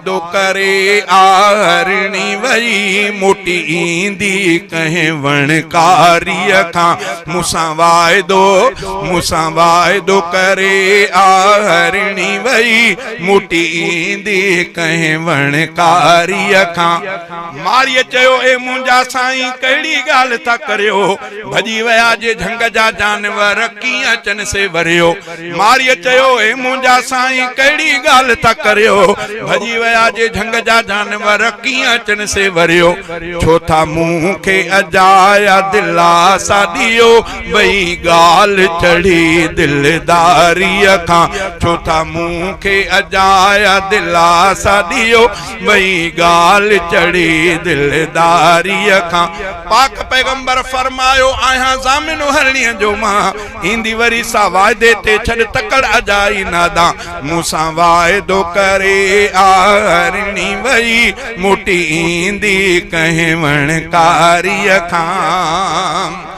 واعدو ڪري آرڻي وئي، موٽي ايندي ڪنهن وڻڪاريء کان. مون سان واعدو، مون سان واعدو ڪري آرڻي وئي، موٽي ايندي ڪنهن وڻڪاريء کان. مارئيء چيو، اي منهنجا سائين، ڪهڙي ڳالهه ٿا ڪريو؟ ڀڄي ويا جي جهنگ جا جانور، ڪيئن اچن سي وريو؟ مارئيء چيو، اي منهنجا سائين، ڪهڙي ڳالهه ٿا ڪريو؟ ڀڄي ويا جي جهنگ جا جانور، ڪيئن اچن سي وريو؟ ڇو ٿا مون کي اجايا دلاسا ڏيو؟ وئي ڳالهه چڙهي دلداريء کان. ڇو ٿا مون کي اجايا دلاسا ڏيو؟ وئي ڳالهه چڙهي دلداريء کان. پاڪ پيغمبر فرمايو، آهيان ضامن هرڻيء جو مان، ايندي وري سا واعدي تي ڇڏ تڪڙ اجائي نادان. مون سان واعدو ڪري آ هرڻي وئي، موٽي ايندي ڪنهن وڻڪاريء کان.